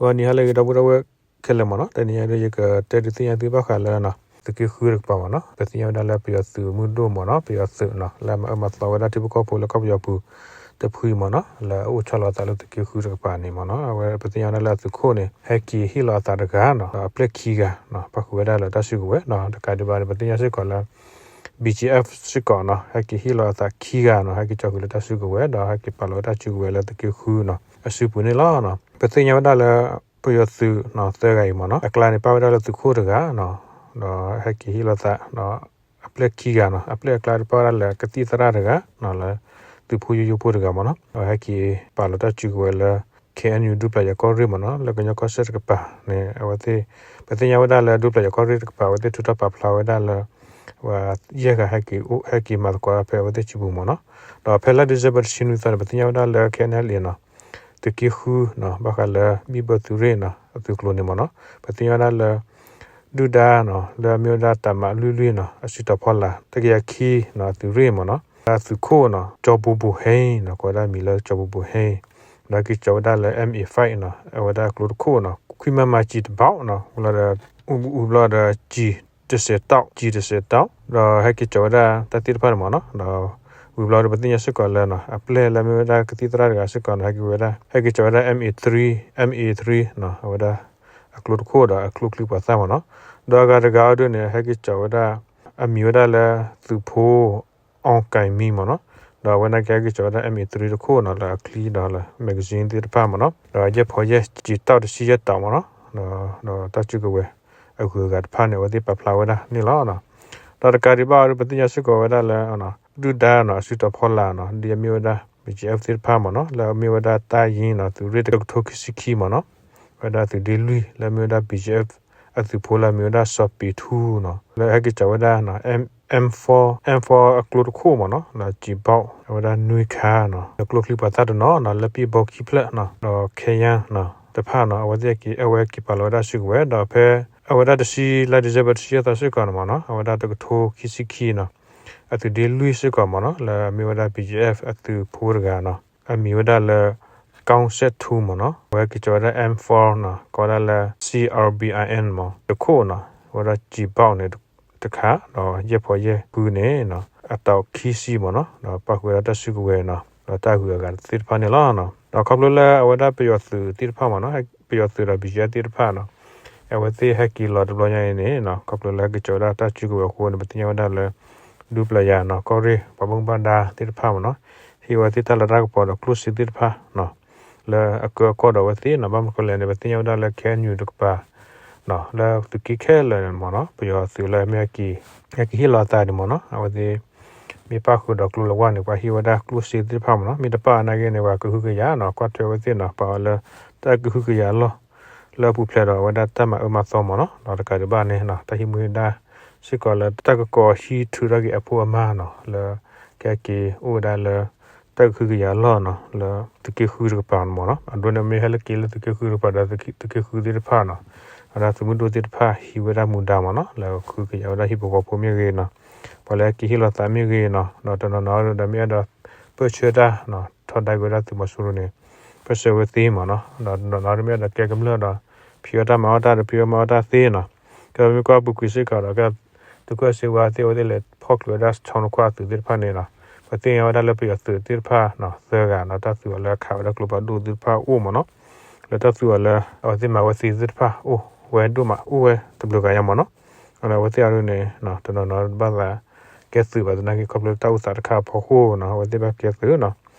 ဂီၤနံၤဟါလၢအဂ့ၤ ဒီပုၢ်ဒီဝဲၢ်ခဲလၢာ်မ့ၢ်နီၤ, တနံၤအံၤဒီး ယကတဲဒုးသ့ၣ်ညါသုဘၣ်ဃးလၢ သုးက့ဃုတကပၤမ့ၢ်နီၤ, ပသ့ၣ်ညါဝဲဒၣ်လၢပယီၤသုးမုၢ်ဒိၣ်မ့ၢ်နီၤ, ပယီၤသုးနီၤ လၢအမၤအၢမၤသီဝဲဒၣ်ထံဖိကီၢ်ဖိလၢကီၢ်ပယီၤပူၤတဖုအံၤမ့ၢ်နီၤ, လၢအအိၣ်ဆီလီၤအသးလၢသုးက့ဃုတကပၤန့ၣ်မ့ၢ်နီၤ, အဝဲပသ့ၣ်ညါဝဲဒၣ်လၢအသုးခိၣ်န့ၣ် ဟဲက့ၤဟ့ၣ်လီၤအသးတဂၤနီၤ, ဒီးအပျဲၢ်ခံဂၤနီၤ, ပၣ်ဃုာ်ဝဲဒၣ်လၢတၢ်စုကဝဲၤနီၤ, တကးဒံးဘၣ်န့ၣ် ပသ့ၣ်ညါစ့ၢ်ကီးလၢ BGF စ့ၢ်ကီးနီၤ, ဟဲက့ၤဟ့ၣ်လီၤအသးခံဂၤနီၤ, ဟဲက့ၤကၠီဃုာ်လၢတၢ်စုကဝဲၤ ဒီးဟဲက့ၤပာ်လီၤဝဲတၢ်စုကဝဲၤလၢသုးက့ဃုနီၤ အစုပူၤန့ၣ်လီၤ. ပသ့ၣ်ညါဝဲဒၣ်လၢ ပယီၤသုးနီၤ သၢဂၤအံၤမ့ၢ်နီၤ, အကျါန့ၣ်ပၣ်ဝဲဒၣ်လၢသုးခိၣ်တဂၤနီၤ, ဒီးဟဲက့ၤဟ့ၣ်လီၤသးဒီး အပျဲၢ်ခံဂၤနီၤ, အပျဲၢ်အကျါတပၣ်ဝဲဒၣ်လၢကသံၣ်သရၣ်တဂၤနီၤ, လၢသုးဖိယိယိဖိတဂၤမ့ၢ်နီၤ, ဒီးဟဲက့ၤပာ်လီၤတၢ်စုကဝဲၤလၢ KNU ဒူပျၤယၤကီၢ်ရ့ၣ်မ့ၢ်နီၤ, လၢကညီကီၢ်စဲၣ်တကပၤန့ၣ် အဝဲသ့ၣ် ပသ့ၣ်ညါဝဲဒၣ်လၢဒူပျၤယၤကီၢ်ရ့ၣ်တကပၤ အဝဲသ့ၣ်ထုးထီၣ်ပာ်ဖျါဝဲဒၣ်လၢ ဝဲယဲၢ်ဂၤဟဲက့ၤအိၣ် ဟဲက့ၤမၤသကိးဖဲအဝဲသ့ၣ်စုပူၤမ့ၢ်နီၤ, ဒီးဖဲလါ December တဆံနွံသီန့ၣ် ပသ့ၣ်ညါဝဲဒၣ်လၢ KNLA နီၤ သုးက့ဃုနီၤ ဘၣ်ဃးလၢဘံၣ်ဘၢသုးရ့ၣ်နီၤ အသုးကျိၤန့ၣ်မ့ၢ်နီၤ, ပသ့ၣ်ညါဝဲဒၣ်လၢ ဒုၣ်ဒါနီၤ လၢအမ့ၢ်ဝဲဒၣ်တၢ်မၤလွံၢ်လွံၢ်နီၤ အစုတီၤဖီလာ် တကယၤခံနီၤ အသုးရ့ၣ်မ့ၢ်နီၤ, အသုးခိၣ်နီၤ ကၠီၤပူၤပူၤဟဲနီၤ ကိးဝဲဒၣ်မံၤလၢကၠီၤပူၤပူၤဟဲ, ဒီးက့ၤကၠီၤဝဲဒၣ်လၢ MA five နီၤ အဝဲဒၣ်အကျိတခိၣ်နီၤ ခွံမမ ကျည်တစ်ပေါက်နီၤ ဝံၤဘျီဒီး ဝံၤဘျီဒီး ကျည်တစ်ဆယ်တောင့် ကျည်တစ်ဆယ်တောင့် ဒီးဟဲက့ၤကၠီၤဝဲဒၣ်တၢ်သ့ၣ်တဖၣ်န့ၣ်မ့ၢ်နီၤ, ဒီးဝံၤဘျီဒီးပသ့ၣ်ညါစ့ၢ်ကီးလၢနီၤ အပျဲၢ်လၢအမ့ၢ်ဝဲဒၣ်ကသံၣ်သရၣ်တဂၤစ့ၢ်ကီးနီၤ ဟဲက့ၤဝဲဒၣ် ဟဲက့ၤကၠီၤဝဲဒၣ် MA three MA three နီၤ အဝဲဒၣ်အကျိတခိၣ်ဒီးအကျိချံပှၤသၣ်မ့ၢ်နီၤ, ဒီးအဂၤတဂၤအံၤဒုးန့ၣ် ဟဲက့ၤကၠီၤဝဲဒၣ် အမံၤဝဲဒၣ်လၢသုးဖိ အီၣ်ကၢ်မံမ့ၢ်နီၤ, ဒီးအဝဲန့ၣ်က့ၤဟဲက့ၤကၠီၤဝဲဒၣ် MA three တခိၣ်နီၤ လၢအချံဒီးလၢ magazine သ့ၣ်တဖၣ်မ့ၢ်နီၤ, ဒီးယဲၢ်ဖီယဲၢ် ကျည်တစ်ဆယ်တောင့် မ့ၢ်နီၤ, ဒီးတၢ်စုကဝဲၤ အဂုၤအဂၤတဖၣ်န့ၣ် အဝဲသ့ၣ်ပာ်ဖျါဝဲဒၣ်န့ၣ်လီၤ. ဒီးတကးဒံးဘၣ်အံၤဒုး ပသ့ၣ်ညါစ့ၢ်ကီးဝဲဒၣ်လၢ ဒုၣ်ဒါနီၤ အစုတီၤဖီလာ်နီၤ ဒ်အမ့ၢ်ဝဲဒၣ် BGF သ့ၣ်တဖၣ်မ့ၢ်နီၤ လၢအမ့ၢ်ဝဲဒၣ်တၢ်ယံၤနီၤ သုးရ့ၣ်တကထိခံဆံခံမ့ၢ်နီၤ, ဝဲဒၣ်သုးဒ့လွံၢ် လၢအမ့ၢ်ဝဲဒၣ် BGF အသုးဖိလၢအမံၤဝဲဒၣ်စီၤပ့ၤထူနီၤ လၢဟဲက့ၤကၠီၤဝဲဒၣ် M four M four အကျိတခိၣ်မ့ၢ်နီၤ လၢကျည်တစ်ပေါက် အဝဲဒၣ်နွံခါနီၤ လၢကျိချံပှၤသၣ်တနီၤနီၤ လၢပံၣ်ဘီခံဖျၢၣ်နီၤ ဒီးခဲယၣ်နီၤ တဖၣ်နီၤ အဝဲသ့ၣ်က့ၤ အဝဲက့ၤပာ်လီၤဝဲဒၣ်စုကဝဲၤ ဒီးဖဲ အဝဲဒၣ်တဆံလါ December တဆံယဲၢ်သီစ့ၢ်ကီးန့ၣ်မ့ၢ်နီၤ အဝဲဒၣ်တကထိခံဆံခံနီၤ အသုးဒ့လွံၢ်စ့ၢ်ကီးမ့ၢ်နီၤ လၢအမ့ၢ်ဝဲဒၣ် BGF အသုးဖိတဂၤနီၤ အမံၤဝဲဒၣ်လၢ Kong Set Thu မ့ၢ်နီၤ အဝဲက့ၤကၠီၤဝဲဒၣ် M four နီၤ ကိးဝဲဒၣ်လၢ C R B I N မ့ၢ် တခိၣ်နီၤ အဝဲဒၣ်ကျည်တစ်ပေါက်န့ၣ် တခါ ဒီးယဲၢ်ဖီယဲၢ်ဃုန့ၣ် အတီၤခံဆံမ့ၢ်နီၤ ဒီးပၣ်ဃုာ်ဝဲဒၣ်တၢ်စုကဝဲၤနီၤ ဒီးတၢ်ဂုၤအဂၤသ့ၣ်တဖၣ်န့ၣ်လီၤ. ဒီးခီဖျိလၢအဝဲဒၣ်ပယီၤသုးသ့ၣ်တဖၣ်မ့ၢ်နီၤ ပယီၤသုးဒီး BGF သ့ၣ်တဖၣ်နီၤ အဝဲသ့ၣ်ဟဲက့ၤလီၤတဘျီညါအံၤန့ၣ် ခီဖျိလၢဟဲက့ၤကၠီၤဝဲဒၣ်တၢ်စုကဝဲၤအဃိန့ၣ် ပသ့ၣ်ညါဝဲဒၣ်လၢ ဒူပျၤယၤနီၤ ကီၢ်ရ့ၣ် ပှၤဘၣ်မူဘၣ်ဒါသ့ၣ်တဖၣ်မ့ၢ်နီၤ ဟ့ၣ်ဝဲသ့ၣ်တၢ်လၤတၢ်ကပီၤဒီးကျိၣ်စ့သ့ၣ်တဖၣ်နီၤ လၢအကၢအကီၢ်ဒီးအဝဲသ့ၣ်နီၤ ဘၣ်မနုၤဃိလဲၣ်န့ၣ် ပသ့ၣ်ညါဝဲဒၣ်လၢ KNU တကပၤ လၢသုးက့ခဲလၢာ်န့ၣ်မ့ၢ်နီၤ ပယီၤသုးလၢမ့ၢ်ဟဲက့ၤ ဟဲက့ၤဟ့ၣ်လီၤအသးန့ၣ်မ့ၢ်နီၤ အဝဲသ့ၣ် မ့ၢ်ပၣ်ဃုာ်ဒီးကျိလၢဝဲန့ၣ် ပှၤဟ့ၣ်ဝဲဒၣ်ကျိၣ်စ့သ့ၣ်တဖၣ်မ့ၢ်နီၤ မ့ၢ်တပၣ်နာ်က့န့ၣ် ပှၤကဟုကယာ်နီၤ ကွၢ်ထွဲဝဲသ့ၣ်နီၤ ပာ်အီၤလၢ တၢ်ကဟုကယာ်အလီၢ် လၢအပူၤဖျဲးဒီးအဝဲဒၣ်တၢ်မၤအၢမၤသီမ့ၢ်နီၤ ဒီးတကးဒံးဘၣ်န့ၣ် တၢ်ဟံးမူဟ့ၣ်ဒါစ့ၢ်ကီးလၢတၢ်ကကိးဟံးထုးထီၣ်က့ၤအဖိအမါနီၤ လၢကဟဲက့ၤအိၣ်ဝဲဒၣ်လၢ တၢ်ကဟုကယာ်အလီၢ်နီၤ လၢသုးက့ဃုတကပၤန့ၣ်မ့ၢ်နီၤ အဒိန့ၣ်မ့ၢ်ဟဲလၢက့ၤလၢသုးက့ဃုတကပၤဒီးသုးက့ဃုသ့ၣ်တဖၣ်နီၤ အဝဲဒၣ်သုးမုၢ်ဒိၣ်သ့ၣ်တဖၣ်ဟံးဝဲဒၣ်မူဒါမ့ၢ်နီၤ လၢကဟုကယာ်ဝဲဒၣ်ဟံၣ်ဖိဃီဖိမ့ၢ်ဂ့ၤနီၤ ပှၤလၢက့ၤဟ့ၣ်လီၤသးမ့ၢ်ဂ့ၤနီၤ ဒီးတနီၤနီၤဒီးမ့ၢ်အဲၣ်ဒိး ပၢၢ်ဆၢတၢ်နီၤ ထီဒါက့ၤဝဲဒၣ်သုးမီၤစိရိၤန့ၣ် ပၢၢ်ဆၢဝဲသ့မ့ၢ်နီၤ ဒီးတနီၤနီၤဒီးမ့ၢ်အဲၣ်ဒိးကဲကမျၢၢ်ဒီး ဖံးအီၣ်တၢ်မၤအီၣ်တၢ်ဒီးဖံးအီၣ်မၤအီၣ်တၢ်သ့နီၤ ကဲမ့ၢ်ကွၢ်ပူၤကွံာ်စ့ၢ်ကီးဒီး သုးခိၣ်စ့ဝါသ့ၣ်အဝဲသ့ၣ်လဲၤဖီၣ်ချုးဝဲဒၣ်ဆီနခွါအသုးသ့ၣ်တဖၣ်န့ၣ်နီၤ ပသ့ၣ်ညါဝဲဒၣ်လၢပယီၤသုးသ့ၣ်တဖၣ်နီၤ သၢဂၤနီၤ တၢ်သုးအီၤလၢအခးဝဲဒၣ်ကျိဖးဒိၣ်သ့ၣ်တဖၣ်အိၣ်မ့ၢ်နီၤ လၢတၢ်သုးအီၤလၢ အဝဲသ့ၣ်မၤဝဲသ့သ့ၣ်တဖၣ်အိၣ်ဝဲဒိၣ်မး အိၣ်ဝဲတဘျုးဂၤညါမ့ၢ်နီၤ အဝဲသ့ၣ်အဒိန့ၣ် တနီၤနီၤတဘၣ်သးကဲသုးဘၣ်သနာ်က့ ခီဖျိလၢတၢ်အိၣ်သးတခါအဖီခိၣ်နီၤ အဝဲသ့ၣ်ဘၣ်ကဲသုးနီၤ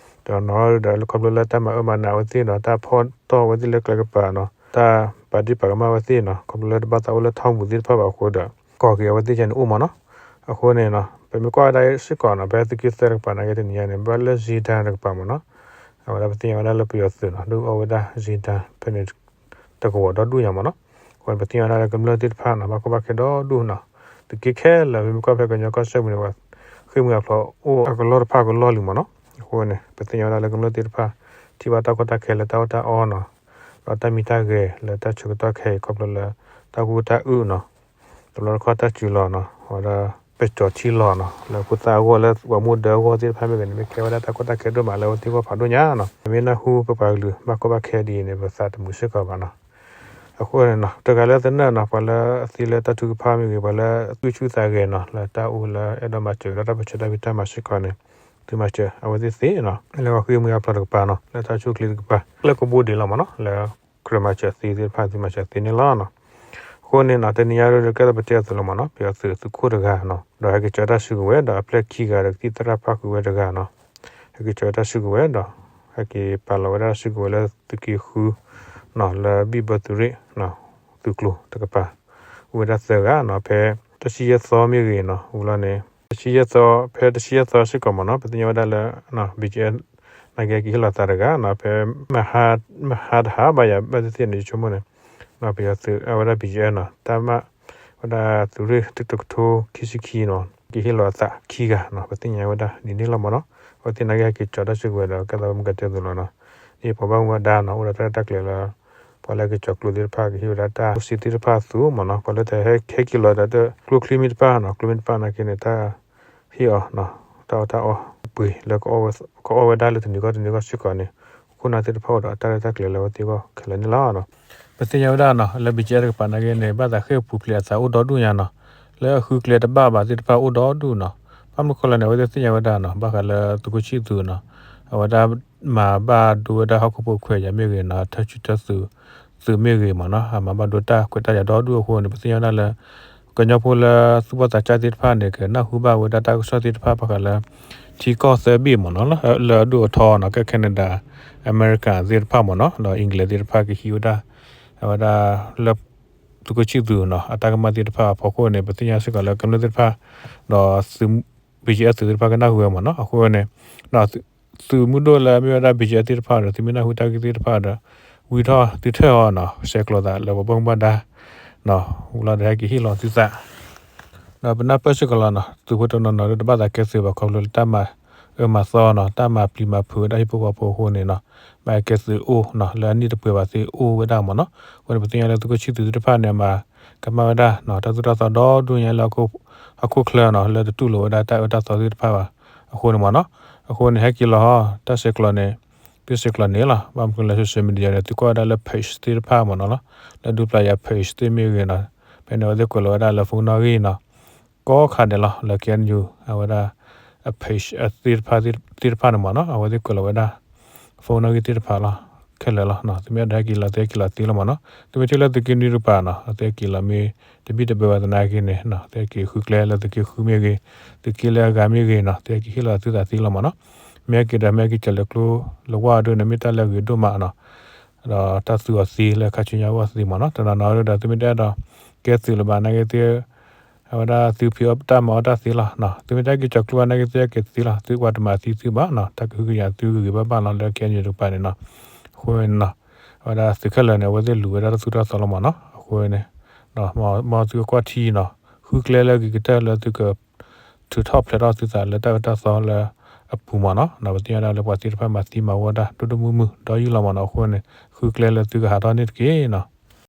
တနီၤနီၤဒီးခီဖျိလၢတၢ်မၤအၢမၤနးအဝဲသ့ၣ်နီၤ တၢ်ဖီၣ်တီၢ်အဝဲသ့ၣ်လၢကျဲကပၤနီၤ တၢ်ပာ်ဒ့ၣ်ပာ်ကမၣ်အဝဲသ့ၣ်နီၤ ခီဖျိလၢတဘၣ်သးအိၣ်လၢထီၣ်ပူၤသ့ၣ်တဖၣ်ဘၣ်အဃိဒီး ကိးက့ၤအဝဲသ့ၣ်ကဲန့ၣ်အိၣ်မ့ၢ်နီၤ အဃိန့ၣ်နီၤ ပမ့ၢ်ကွၢ်ဝဲဒၣ်စ့ၢ်ကီးနီၤ ဖဲသုးက့သၢတကပၤနာ်က့တနံၤညါန့ၣ် ဘၣ်လၢ Zhengzhou တကပၤမ့ၢ်နီၤ အဝဲဒၣ်ပသ့ၣ်ညါဝဲဒၣ်လၢပယီၤသုးနီၤ ဒုးအီၣ်ဝဲဒၣ် Zhengzhou ဖဲန့ၣ် တကဝီၤဒီဒူၣ်ညါမ့ၢ်နီၤ အဃိန့ၣ် ပသ့ၣ်ညါဝဲဒၣ်လၢကမျၢၢ်သ့ၣ်တဖၣ်နီၤ ဘၣ်ကီဘၣ်ခဲဒီဒူၣ်နီၤ သုးက့ခဲလၢာ် ပမ့ၢ်ကွၢ်ဖဲကညီကီၢ်စဲၣ်ပူၤန့ၣ် ပှၤဃ့ၢ်မှံဟးဖျိးအိၣ်အကလီၢ်တဖၣ်ကလီၢ်လံမ့ၢ်နီၤ အဃိန့ၣ် ပသ့ၣ်ညါဝဲဒၣ်လၢကမျၢၢ်သ့ၣ်တဖၣ် ထံၣ်ဘၣ်တၢ်ကီတၢ်ခဲလၢတၢ်အီၣ်တၢ်အီနီၤ ဒီးတၢ်မံတၢ်ဂဲၤလၢတၢ်ဆၢကတီၢ်ခဲအံၤ ခီဖျိလၢတၢ်ကူတၢ်အုၣ်နီၤ တဘျီတခီၣ်တၢ်စူၤလီၤနီၤ အဝဲဒၣ် ပဲၢ်ကၠီၤထံလီၤနီၤ လၢဖိသၣ်အဂီၢ်လၢပှၤမူဒါအဂီၢ်သ့ၣ်တဖၣ်မ့ၢ်ဂ့ၤန့ၣ် မ့ၢ်ကဲဝဲဒၣ်တၢ်ကီတၢ်ခဲဒိၣ်မးလၢအဝဲသ့ၣ်အဂီၢ်ဖးဒိၣ်ညါနီၤ မ့ၢ်နၢ်ဟူပပှၤကလုာ်ဘၣ်ကီဘၣ်ခဲဒ်အံၤန့ၣ် ပသးတမုာ်စ့ၢ်ကီးဘၣ်နီၤ အဃိန့ၣ်နီၤ တဂၤလၢသနၢၣ်နီၤ ပှၤလၢအသံလၢတၢ်ထုကဖၣ်မ့ၢ်ဂ့ၤ ပှၤလၢသူၣ်ဆူၣ်သးဂဲၤနီၤ လၢတၢ်အိၣ်လၢအဲၣ်ဒိးမၤစၢၤကဒီးတၢ်ပၢဆှၢတၢ်ဖံးတၢ်မၤစ့ၢ်ကီးန့ၣ် သုမၤစၢၤအဝဲသ့ၣ်သ့နီၤ လၢဂီၤဃ့ၢ်မှံဟးဖျိးတကပၤနီၤ လၢတၢ်ဆူၣ်ချ့တကပၤ လၢကဘိဒံးလီၤမ့ၢ်နီၤ လၢကြၢးမၤစၢၤသ့သ့ၣ်တဖၣ် သုမၤစၢၤသ့န့ၣ်လီၤနီၤ. အဃိန့ၣ်နီၤ တနံၤညါဒ်ကဲသီးပတဲအသိးလီၤမ့ၢ်နီၤ ပယီၤသုးသုးခိၣ်တဂၤနီၤ ဒီးဟဲက့ၤကၠီၤတၢ်စုကဝဲၤ ဒီးအပျဲၢ်ခံဂၤဒီးကသံၣ်သရၣ်ပၣ်ဃုာ်ဝဲတဂၤနီၤ ဟဲက့ၤကၠီၤတၢ်စုကဝဲၤဒီး ဟဲက့ၤပာ်လီၤဝဲဒၣ်တၢ်စုကဝဲၤလၢသုးက့ဃုနီၤ လၢဘံၣ်ဘၢသုးရ့ၣ် သုးကျိၤတကပၤ အိၣ်ဝဲဒၣ်သၢဂၤနီၤ ဖဲတဆံယဲၢ်သီမ့ၢ်ဂ့ၤနီၤ ဝံၤလီၤန့ၣ် တဆံယဲၢ်သီ ဖဲတဆံယဲၢ်သီစ့ၢ်ကီးမ့ၢ်နီၤ ပသ့ၣ်ညါဝဲဒၣ်လၢ BGF နာ်က့က့ၤဟ့ၣ်လီၤသးတဂၤနီၤ ဖဲ မဟါတဟါဘၣ်ယၤဘၣ်သ့ၣ်သ့ၣ်န့ၣ် ယဆိကမိၣ်န့ၣ် ပယီၤသုးအဝဲဒၣ် BGF နီၤ တၢ်မၤ ဝဲဒၣ်သုးရ့ၣ်တကထိခံဆံခံနီၤ က့ၤဟ့ၣ်လီၤအသးခံဂၤနီၤ ပသ့ၣ်ညါဝဲဒၣ်ဒ်န့ၣ်လီၤမ့ၢ်နီၤ အဝဲသ့ၣ်နာ်က့ဟဲက့ၤကၠီၤတၢ်စုကဝဲၤဒီး ကဲသီးပမ့ၢ်ကတဲသိးလီၤနီၤ ဒ်ပှၤဘၣ်မူဘၣ်ဒါနီၤ အိၣ်ဒီးတၢ်ရဲၣ်တၢ်ကျဲၤလၢ ပှၤလၢက့ၤကၠီၤကျိသ့ၣ်တဖၣ် ကဟ့ၣ်ဝဲဒၣ်တၢ်အိၣ်စ့သ့ၣ်တဖၣ်အသိးမ့ၢ်နီၤ ပှၤလၢတဟဲဟဲက့ၤလီၤဒီး ကျိချံမ့ၢ်တဖၣ်နီၤ ကျိမ့ၢ်တဖၣ်နာ်က့န့ၣ် တၢ်ဟ့ၣ်အီၤ တၢ်အီၣ်တၢ်အီပှ့ၤလၢ ကအီၣ်ဝဲဒၣ်လၢတနံၤဂီၢ်တနံၤဂီၢ်စ့ၢ်ကီးန့ၣ် ခိၣ်နၢ်သ့ၣ်တဖၣ်အိၣ်ဒီးအတၢ်ရဲၣ်တၢ်ကျဲၤလၢအဝဲသ့ၣ်အဂီၢ်ခဲလၢာ်န့ၣ်လီၤ. ပသ့ၣ်ညါဝဲဒၣ်နီၤ လၢ BGF တကပၤနာ်က့န့ၣ် ဘၣ်သးဃ့ၢ်ပူၤဖျဲးအသးအိၣ်ဒီဒူၣ်ညါနီၤ လၢအဃုကျဲတဘၣ်ဘၣ်သ့ၣ်တဖၣ်အိၣ်ဒီဒူၣ်နီၤ ဘၣ်မနုၤဃိလဲၣ်န့ၣ် အဝဲသ့ၣ်သ့ၣ်ညါဝဲဒၣ်နီၤ ဘၣ်ဃးလၢသုးခိၣ်ဆံၣ်သူးနီၤ အဝဲဒၣ်မၤဘၣ်ဒိဝဲဒၣ်ဟီၣ်ခိၣ်ဖိခွဲးယာ်မ့ၢ်ဂ့ၤနီၤ ထၢဆူၣ်ထၢသုး သုးမ့ၢ်ဂ့ၤမ့ၢ်နီၤ အမၤဘၣ်ဒိတၢ်ခွဲးတၢ်ယာ်ဒီဒူၣ်အဃိန့ၣ် ပသ့ၣ်ညါဝဲဒၣ်လၢ ကညီဖိလၢသူၣ်ဘီၣ်သးစၢ်သ့ၣ်တဖၣ်န့ၣ် ကနၢ်ဟူဘၣ်ဝဲဒၣ်တၢ်ကစီၣ်သ့ၣ်တဖၣ်ဘၣ်ဃးလၢ ထံကီၢ်သၢဘ့ၣ်မ့ၢ်နီၤ လၢအဒိၣ်အထီနီၤ ကဲ Canada America သ့ၣ်တဖၣ်မ့ၢ်နီၤ ဒီး England သ့ၣ်တဖၣ်ကဟံးဝဲဒၣ် အဝဲဒၣ်လၢ သုးခိၣ်ဆံၣ်သူးနီၤ အတၢ်ကမၣ်သ့ၣ်တဖၣ်အဖီခိၣ်န့ၣ် ပသ့ၣ်ညါစ့ၢ်ကီးလၢကမျၢၢ်သ့ၣ်တဖၣ် ဒီး BGF သုးသ့ၣ်တဖၣ်ကနၢ်ဟူဝဲမ့ၢ်နီၤ အဃိန့ၣ် သုးမုၢ်ဒိၣ်လၢမ့ၢ်ဝဲဒၣ် BGF သ့ၣ်တဖၣ်ဒီး သုမ့ၢ်နၢ်ဟူတၢ်ဂ့ၢ်သ့ၣ်တဖၣ်ဒီး ဝံထီၣ်သုထၢၣ်အီၤနီၤ ဆဲးကျိးသးလၢပှၤဘၣ်မူဘၣ်ဒါ ဝံၤလီၤဒီးဟဲက့ၤဟ့ၣ်လီၤသုသး ဒီးပနၢ်ပၢၢ်စ့ၢ်ကီးလီၤနီၤ သုးဖိတနီၤနီၤဒီးတဘၣ်သးကဲသုးဘၣ်ခီဖျိလၢတၢ်မၤအၢမၤသီနီၤ တၢ်မၤပျံၤမၤဖုးဝဲဒၣ်ဟံၣ်ဖိဃီဖိအဃိန့ၣ်နီၤ ဘၣ်ကဲသုးအိၣ်နီၤ လၢအနံၣ်တပှဲၤဘၣ်သ့ၣ်အိၣ်ဝဲဒၣ်မ့ၢ်နီၤ အဃိန့ၣ် ပသ့ၣ်ညါလၢသုးခိၣ်ဆံၣ်သူးသ့ၣ်တဖၣ်န့ၣ် အမၤကမၣ်ဝဲဒၣ် တၢ်သိၣ်တၢ်သီဒီဒူၣ်ညါလၢ ဟီၣ်ခိၣ်ချၢနီၤ လၢတတူၢ်လိာ်ဝဲဒၣ်တၢ်အၢတၢ်သီသ့ၣ်တဖၣ်ဘၣ် အဃိန့ၣ်မ့ၢ်နီၤ အဃိန့ၣ် ဟဲက့ၤလီၤဟီ တၢ်ဆဲးကျိးန့ၣ် သုဆဲးကျိးန့ၣ်လီၤ ဘၣ်မနုၤလၢ social media န့ၣ် သုကွၢ်ဝဲဒၣ်လၢ page သ့ၣ်တဖၣ်မ့ၢ်နီၤလီၤ လၢဒူပျၤယၤ page သ့ၣ်မ့ၢ်ဂ့ၤနီၤ ဖဲန့ၣ် အဝဲသ့ၣ်ကွဲးလီၤဝဲဒၣ်လၢ phone နီၣ်ဂံၢ်နီၤ ကိးခါဒဲးလီၤ လၢ KNU အဝဲဒၣ် အ page သ့ၣ်တဖၣ်သ့ၣ်တဖၣ်န့ၣ်မ့ၢ်နီၤ အဝဲသ့ၣ်ကွဲးလီၤဝဲဒၣ် phone နီၣ်ဂံၢ်သ့ၣ်တဖၣ်လီၤ ခဲလၢာ်လီၤ သုမ့ၢ်အဲၣ်ဒိးဟဲက့ၤလီၤ သုဟဲက့ၤလီၤသ့လီၤမ့ၢ်နီၤ သုမ့ၢ်ထံၣ်လၢသုးက့နွံတကပၤနီၤ သုဟဲက့ၤလီၤမ့ၢ် တဘံၣ်တဘၢဝဲသနာ်က့န့ၣ် သုဟဲက့ၤဃုကျဲလၢသုးက့ဃုမ့ၢ်ဂ့ၤ သုးက့လၢအဂၤမ့ၢ်ဂ့ၤနီၤ သုဟဲက့ၤဟ့ၣ်လီၤသုသးသ့လီၤမ့ၢ်နီၤ မ့ၢ်ဟဲက့ၤဒီး မ့ၢ်ဟဲက့ၤကၠီၤလၢကျိလၢဝါဒိၣ်န့ၣ် မ့ၢ်တၢ်လၢအဂ့ၤဒိၣ်မးနီၤ ဒီးတၢ်သူအီၤသ့လၢခါဆူညါအဂီၢ်သ့မ့ၢ်နီၤ တနီၤနီၤဒီး သုမ့ၢ်တအဲၣ်ဒိး ကဲသုးလၢၤဘၣ်နာ်က့သ့ အဝဲဒၣ်သုဖံးအီၣ်တၢ်မၤအီၣ်တၢ်သ့လီၤ သုမ့ၢ်တအဲၣ်က့ၤကၠီၤကျိဘၣ်နာ်က့သ့က့ၤသ့လီၤ သုပှၤတမၤသံသုဘၣ်နီၤ တၢ်ကဟုကယာ်သုဂ့ၤဂ့ၤဘၣ်ဘၣ်လီၤလၢ KNU တကပၤန့ၣ်နီၤ အဃိန့ၣ်နီၤ အဝဲဒၣ်သုးခဲလၢာ်န့ၣ် အဝဲသ့ၣ်လူၤဝဲဒၣ်တၢ်သိၣ်တၢ်သီလီၤမ့ၢ်နီၤ အဃိန့ၣ် မ်သုကကွၢ်ထံနီၤ ဃုကျဲလၢဂ့ၤကတၢၢ်လၢသုက ထုးထီၣ်ဖျဲးထီၣ်သုသးလၢတၢ်အၢတၢ်သီလၢအပူၤမ့ၢ်နီၤ ပသ့ၣ်ညါဒၣ်လၢပှၤသ့ၣ်တဖၣ်မၤသံမၤဝီတၢ်ဒိၣ်ဒိၣ်မုၢ်မုၢ်ဒီးယုၢ်လီၤမ့ၢ်နီၤ အဃိန့ၣ် ဃုကျဲလၢသုကဟးထီၣ်န့ၣ်တက့ၢ်နီၤ